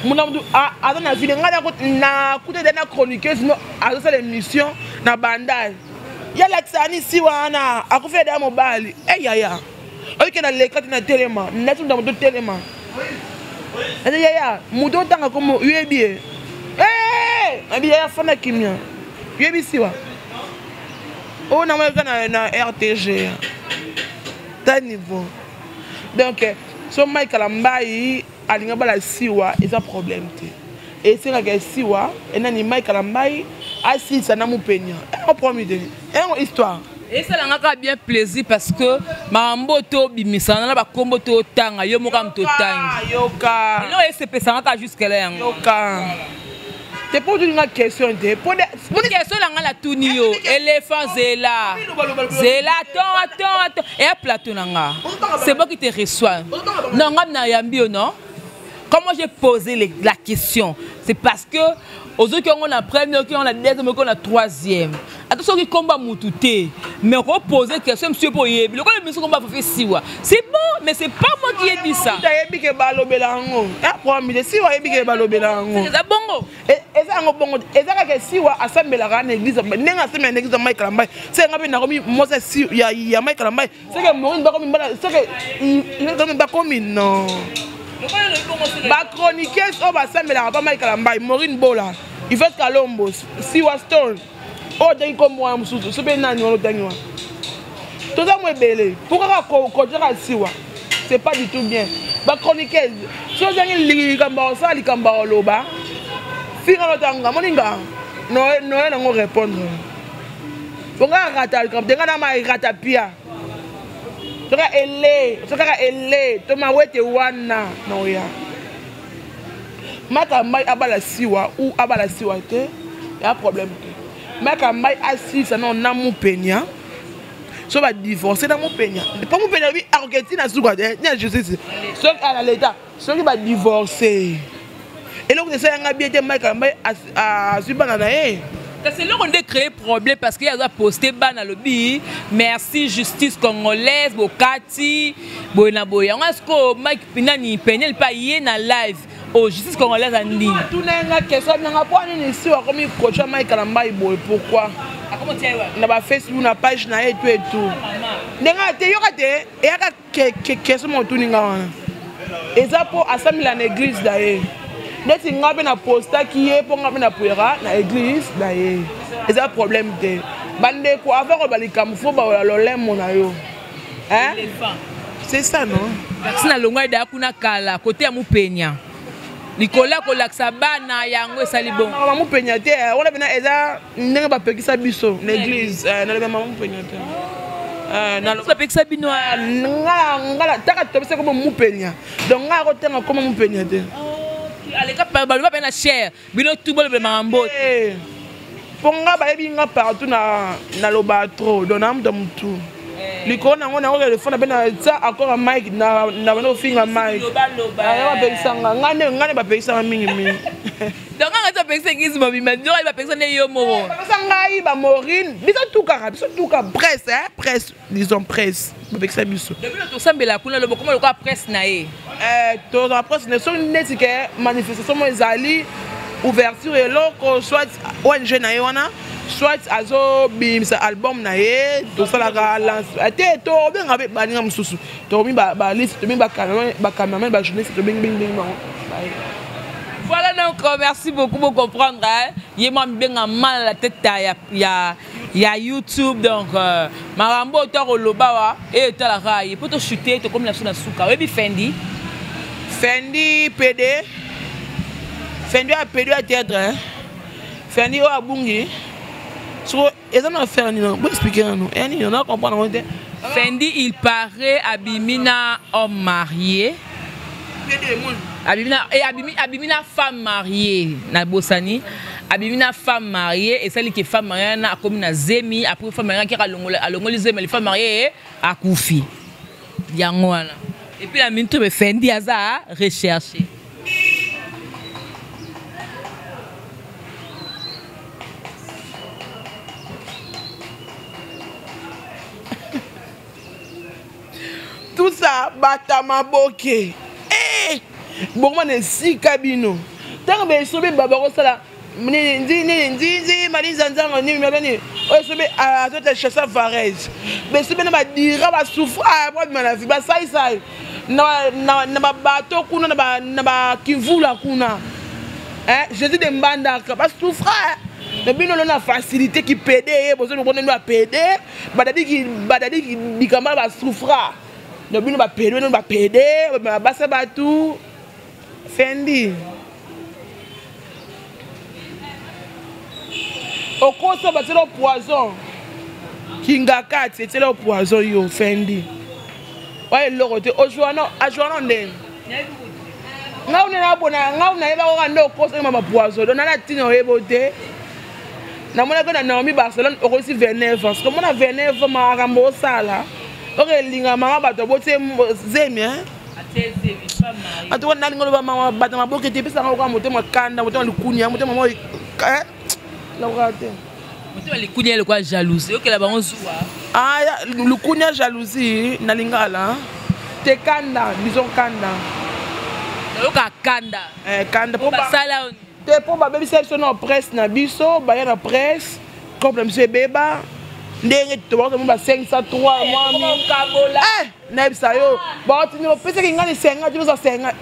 A: Muna mutu aza na vile. Ngai nakuta ete na chroniqueuse mo azosala émission na bandal yalakisa ani siwa wana akufi ede ya mobali. Eyaya oyike na leka te na telema nati mutu moto telema yaya moto otanga komo yoyebi ye nabi yaya fanda kimia, yoyebi siwa oyo namonaka na RTG ta niveau. Donc so Mike Kalambai alinga bala siwa, eza problème te. Esengaka siwa enani Mike Kalambai asilisa na mopenia yango problème te, yango histoire.
B: Esalanga kaka bien plaisir parce que makambo tobimisana na bakombo totanga, yo moko moto otangi.
A: Yoka.
B: Eloko esepesanga kaka jusque là yango.
A: Yoka te, mpo otuninga question te.
B: Question na ngai natuni yo, éléphant, zela zela, attends, attends, attends, eya plateau na nga, c'est moi qui te reçois. Non, nga nayambi yo, non. Comment j'ai posé les, la question C'est parce que ozoki yango na premier oki yango na deuxième oki na troisième ata soki komba mutu te mais okopose question monsieur mpo oyebi lokola biso komba fofi siwa c'est bon mais c'est pas moi qui ai dit ça
A: ayebi ke balobela yango problème siwa ayebi ke balobela yango
B: eza bongo
A: eza yango bongo eza kaka siwa asambelaka na église ndenge asambela na église ya mike kalambayi se nga mpe nakomi mwasi ya mike kalambayi seke morine bakomi mbala seke bakomi non bachroniqueuse oyo basambelaka pa mike kalambayi morine bola ivete kalombo siwa stone oyo otangi nkombo wana mosusu so mpe nani wana otangi wana toza mo ebele mpo kaka kotiaka siwa c'est pas du tout bien bachroniqueuse so ozangi likambo akosala likambo akoloba finga lotanga moninga noye nango répondre bonga rata likambo te nga na ma rata pia soka ele sokaka ele to mawete wana na oya maka mai abala siwa ou abala siwa te ya problème te maka mai asilisa nao na mupenia so badivorce na mupenia mpo mupenia alobi akoke ntina suka te na justice soki ala leta soki badivorce eloko esala nga bien te mike alambai azwi bana na ye
B: kasi eloko nde créer problème parce que ye aza poste bana alobi merci justice congolaise bokati boye na boye yango sikoyo mike nani peniel mpe aye na live o oh, justice congolaise ya ndini
A: atuna ye nga question abinanga mpo nini si akomi kocha mike alambai boye pourquoi na bafacebook na page na ye etu etu ndenge ate yoka te eyaka question moko otuni nga wana eza mpo asambela na église na ye neti nga mpe na postaki ye mpo nga mpe na puyaka na église na ye eza problème te bandeko avant koloba likambo fo baola lolemo na yo c'est ça non
B: taxi na longwa edaya kuna kala kote ya mupenya likolo ya kolakisa bana yango esali bongo
A: mama mupenya te eh, wana mpena eza ndenge bapekisa biso na église eh, nalobi mama mupenya te
B: eh, bapekisa bino
A: ngala taka tobisa koma mupenya donc ngai akotanga koma mupenya te
B: aleka baloba mpe na cher bino tu bolobela makambo
A: mpo nga bayebi nga partout naloba trop donc na moto motu eh. likolo nango nango telefone mpe natia accord ya mike na banda kofinga mike bapekisanga nga nde nga nde bapekisanga mingi mingi
B: donc nga bapekisa eglise mobimba nzoka bapekisa nde yo moko
A: eh, bapekisa ngai bamorine biso tukaka biso tuka presse presse disons presse bapekisa biso
B: depuis tosambela kuna lobo koma lokola presse na ye
A: eh, tozala presse na soki neti ke manifestation moko ezali ouverture eloko soit ong na ye wana soit azobimisa album na ye tosalaka lance eh, te tobenga mpe baninga mosusu tokomi baliste tobengi bacameraman bajournaliste tobengi bengi bengi bango
B: Voilà donc, euh, merci beaucoup pour comprendre. Hein. Il m'a bien mal à la tête ya, ya, ya youtube donc euh, makambo oyo tokoloba wa e etalaka ye mpo tochute tokomi na biso na suka oyebi fendi
A: fendi pede fendi oyo apedi ya théâtre fendi oyo abungi soko eza na affaire nini boexplike nano eya nini na comprendre yango te
B: fendi il paraît abimi na homme marié abimi na eh, abimi, abimi na femme mariée na bosani abimi na femme mariée esali ke femme mariée wana akomi na zemi après femme mariée akeka alongoli zemi femme mariée eh, akufi yango wana et puis na minute oyo fendi aza recherché
A: tout ça bata maboke eh! bokoma na esika bino ntango baesobe baba kosala nini nini nzinzi malinza nzango nini nini oyo esobe azota chassa varese baesobe na badira basouffre babima na vie basaisai na babato kuna na bakivula kuna jésus de mbandaka basouffre na bino lona facilité kipede ye bozolobona bino bapede badadi badadi dikamba ba souffra na bino ba pede bino ba pede basa batu fendi okosa batiela poison kingakati etiela poison yo fendi oya eloko te ozwa no ndenge ngai une nabona ngai nayeba kaka nde okosa ma bapoison don nana ntina oyebo te namonaki na naomi barcelone okosi 29 ans komona 29 ans makambo osala oke elinga mama bato abotie zemi. Atuka nalinga oloba mama bato maboke te, epesaka lokola motema kanda, motema likunia, motema moko nakoka te.
B: Motema likunia lokola jalousie, okela bango zuwa.
A: Ah, likunia, jalousie na lingala te, kanda, disons kanda.
B: Nayoka kanda.
A: Eh, kanda
B: po basala
A: te, mpo babebisa biso na presse na biso, baya na presse, corps na biso ebeba ndenge tobakamo ba 503
B: mwami.
A: Nayebisa yo, baotindi bopesaki ngai senga ti boza senga.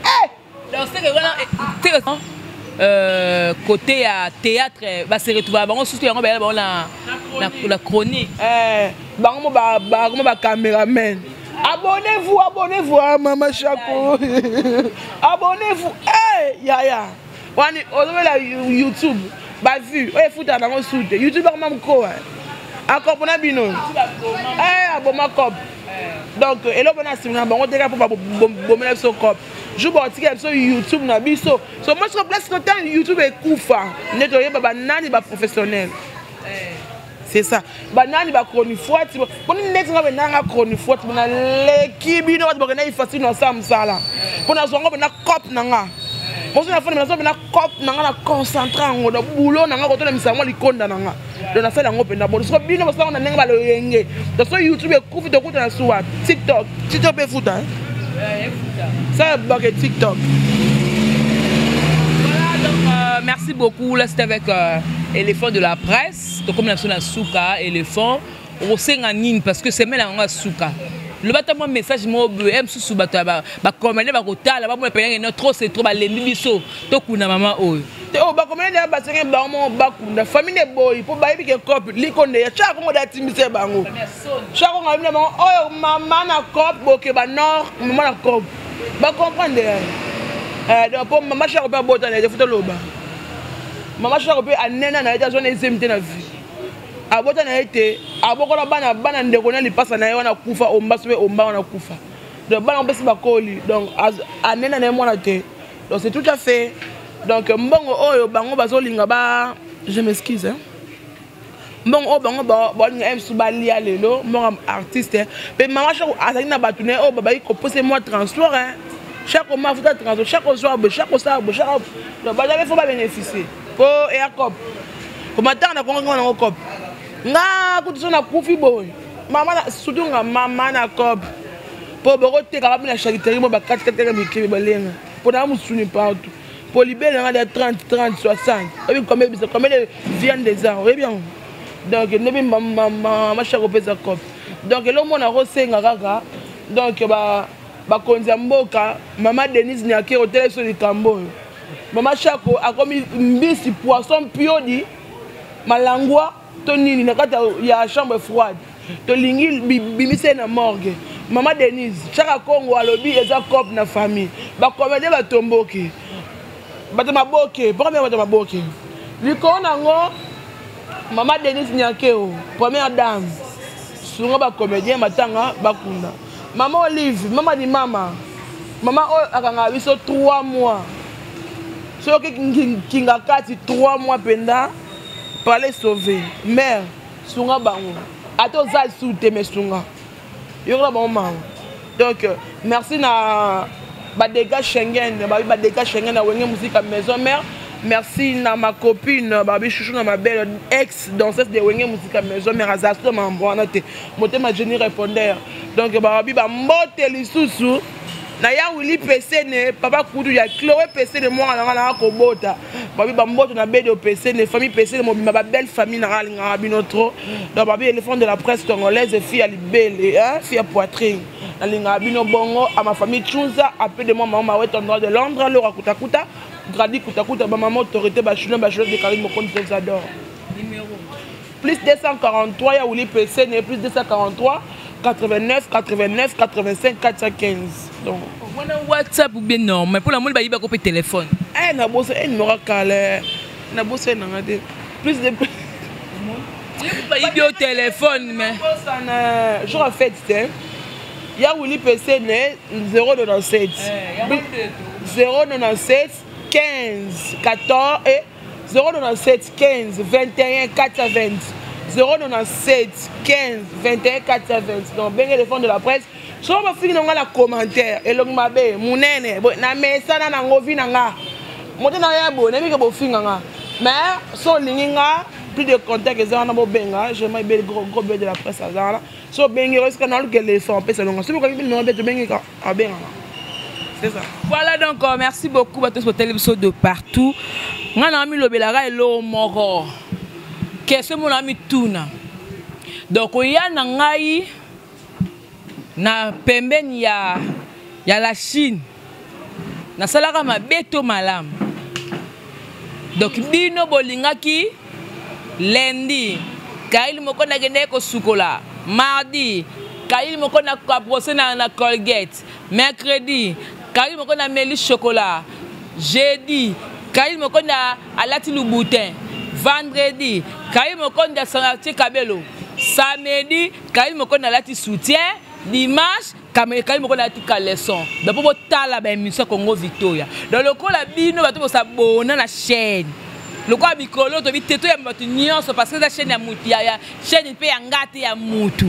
B: Donc c'est que wana côté ya théâtre, base retrouver bango susu yango, bayala bango na chronique.
A: Bango mo bakoma bacameraman. Abonnez-vous, abonnez-vous à Mama Chako, abonnez-vous. Hey, yaya wani ozobela YouTube, bavues oyo efutaka nango su te. YouTube akoma mokowa akompona bino, aboma cop. Donc eloko na nsima na bango teka mpo babomela biso cop, jour baotikela biso YouTube na biso. So moi siko place no, ntango YouTube ekufa nde toyeba banani baprofessionnel, c'est ça, banani bachronifuati. Mponi neti nga benanga chronifuati, mpona leki bino bato bakenda ifasi na osala mosala, mpo nazwango mpena cop na nga moso na fani, nazwa mpena cop na nga na concentre yango na boulot na nga, kotolemisa yango likonda na nga. Donc nasala yango mpenza bon. Soko bino bosalango na ndenge baloyenge, donc so YouTube ekufi, tokuta na suwa TikTok. TikTok mpe efuta ça, bake TikTok.
B: Voilà, donc merci beaucoup. Là, c'était avec Éléphant de la presse. Donc, comme la na suka, Éléphant, osenga nini? Parce que semaine yango ya suka, loba ta mwa message moko boye mosusu, bato bacomédien bakotala, bamona pene no, trop c'est trop, balembi biso, tokunda mama oyo.
A: Te, oyo bacomédien deya basenge bango moko bakunda, famille eboyi mpo bayebi ke cope likonde ya Chaka Kongo de atimbisa bango. Chaka Kongo ayebi na bango oyo mama na cope, boke banord, mama na cope, bacomprendre. Donc mpo mama Chaka mpe abota na ye te, futa loba mama Chaka mpe anena na ye te, azwa na ezemi te na vie, abota na ye te, abokola bana, bana ndeko na lipasa na ye wana kufa, omba so mpe omba wana kufa. Donc bana mpesi bakoli, donc anena na ye mwana te. Donc c'est tout à fait, donc mbongo oyo bango bazolinga ba, je m'excuse, hein? Mbongo oyo bango balinga mosusu balia lelo, mbongo artiste mpe mama Chako azalaki na bato na ye oyo babaki kopose mwa transport, hein? Chaque mois afuta transport, chaque ozwa boye, chaque osala boye, chaque, donc bazali fo babénéficie mpo eya cop komatanga na Kongo nango cop. Nga kutu so nakufi boye, mama, surtout nga mama na cop, mpo bokotekaka bino na charcuterie mo bakatikataka mikebe balenga mpo na mosuni partout, mpo libele nanga de 30 30 60, oyebi combien bisa, combien de viande eza, oyebi yango. Donc ndebi mama Chako opesa cop. Donc eloko mona kosenga kaka, donc bakonzi ya mboka, mama Denise Nyakero, otela biso likambo oyo. Mama Chako akomi mbisi, poisson piodi malangwa to nini na kati ya chambre froide, tolingi bimisa ye na morgue. Mama Denise, Chaka Congo alobi eza cop na famille, bacomédien batomboki, bato maboke mpoka, bato maboke likolo nango. Mama Denise Nyakeo, première dame, sunga bacomédien, matanga bakunda mama Olive, mama di mama, mama oyo akangaka biso 3 mois, soki kinga kati 3 mois mpenza palais sauvé. Mare, sunga bango, ata oza lisusu te, me sunga, yokola bango mama. Donc merci na badega Schengen, babi badega Schengen na Wenge Musica Maison Mère. Merci na ma copine babi Chouchou na ma belle ex danseuse de Wenge Musica Maison Mère, aza so mambo wana te, motema Jenny répondeur. Donc babi bambote lisusu na ya Wili Pesene, papa kudu ya Chloé Pesene, mwana nanga nanga kobota, babi bambote na Bedo Pesene, famille Pesene mobima, babelle famille nanga, alingaka bino trop. Donc babi Éléphant de la presse congolaise, fille ya libele, hein, fille ya poitrine, nalingaka bino bongo. À ma famille Chunza, appel de moi mama Mawete en droit de Londres, Laura Kutakuta, Gradi Kutakuta, bamama autorité, bachulin bachulin de Karine Mokonzi, je vous adore.
B: Numéro?
A: Plus 243 ya Wili Pesene, plus 243 89 89 85 415. Donc
B: wana WhatsApp ou bien normal, mpona moni bayibaka mpe téléphone.
A: Eh, naboso e numéro akala, naboso e nanga te, plus de
B: Bayibi yo téléphone, mais
A: bosana jour ya fête te. Ya Wili Pesene, 097 097 15 14 et 097 15 21 420. 097 15 21 420. Donc benge éléphant de la presse, soki bafingi na nga na commentaire, elongi mabe, monene na mesana nango, vi na nga moto na ya boye, nayebi ke bofinga nga, mais so olingi nga, plus de contact eza wana. Bobenga Jema Ebele, gros gros bébé de la presse aza wana. So obengi esika na oluka éléphant, opesa longa. Soki okangi numéro be, tobengi abenganga, c'est ça.
B: Voilà, donc merci beaucoup bato botali biso de partout. Nga na milobelaka eloko moko, question mona mituna. Donc oya na ngai na pembeni ya la Chine, nasalaka mabe to malamu? Donc bino bolingaki lundi Kaili moko nakendeki kosukola, mardi Kaili moko na brosser na Colgate, mercredi Kaili moko na meli chocolat, jeudi Kaili moko na alati Louboutin, vendredi Kaili moko na atie kabelo, samedi Kaili moko na alati soutien, dimanche Kaili moko na alati caleçon. Donc mpo botala baémission Congo Victoria, donc lokola bino bato bosabona na chaîne, lokola mikolo tobi te, toyamba bato nyonso parce que eza chaîne ya mutu, ya chaîne mpe ya nga te, ya mutu.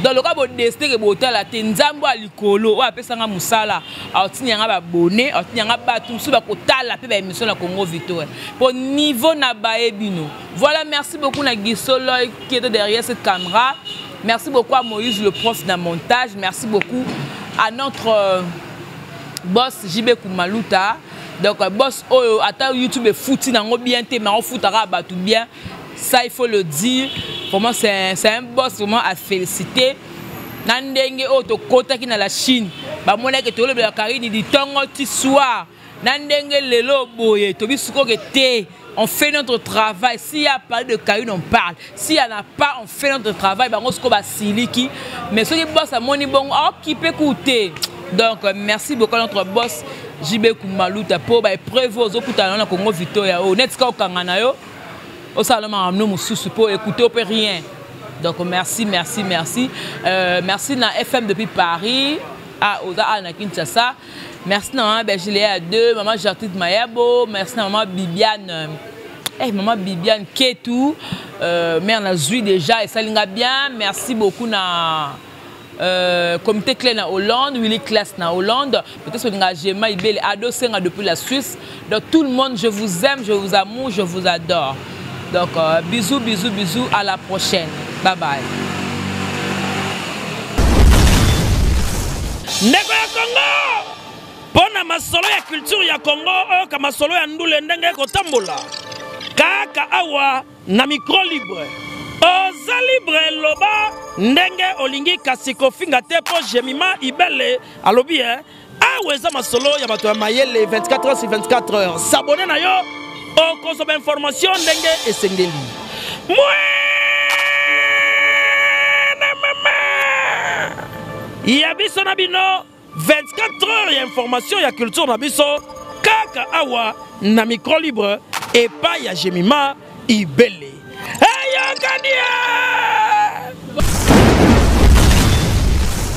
B: Donc lokola bodécider ke botala te, Nzambe ya likolo oyo apesanga mosala aotindi yanga babone, aotindi yanga bato mosusu bakotala mpe baémission na Congo Victoria po niveau na baye bino. Voilà, merci beaucoup na Gisoloy qui était derrière cette caméra. Merci beaucoup à Moïse le prof na montage. Merci beaucoup à notre boss JB Kumaluta. Donc boss oyo ata YouTube efuti nango bien te, mais ofutaka bato bien, ça il faut le dire. Vraiment, c'est un boss vraiment à féliciter. Na ndenge oyo tokotaki na la Chine, bamonaki tolobela Karine di ntongo ti soir, na ndenge lelo boye tobi sikoke te. On fait notre travail. S'il y a pas de Karine, on parle. S'il y en a pas, on fait notre travail. Bango siko basiliki, mais soki boss amoni bongo, aokipe ku te. Donc merci beaucoup à notre boss JB Kumaluta po ba épreuve ozokutana na Congo Victoria oyo net ka okanga na yo, osala makambo mosusu po écouter mpe rien. Donc merci, merci, merci. Merci na FM depuis Paris, ah, oza a na Kinshasa. Merci na mama Bergile ya 2, mama Gertrude Mayabo. Merci na mama Bibiane, mama Bibiane Ketu, mère nazwi déjà, esalinga bien. Merci beaucoup na comité clé na Hollande, Willy Class na Hollande, peut-être que Gema Ibele, Ado Senga depuis la Suisse. Donc tout le monde, je vous aime, je vous amour, je vous adore. Donc bisous, bisous, bisous, à la prochaine. Bye bye.
C: Ndeko ya Congo, mpo na masolo ya culture ya Congo, oyoka masolo ya ndule ndenge ekotambola kaka awa na micro libre. Oza libre, loba ndenge olingi, kasi kofinga te, mpo Jemima Ibele alobi e awa eza masolo ya bato ya mayele 24 heures sur 24 heures. S'abonner na yo, okozwa bainformation ndenge esengeli. Mwana mama ya biso na bino, 24 heures ya information ya culture na biso kaka awa na micro libre epai ya Jemima Ibele. Eyokani!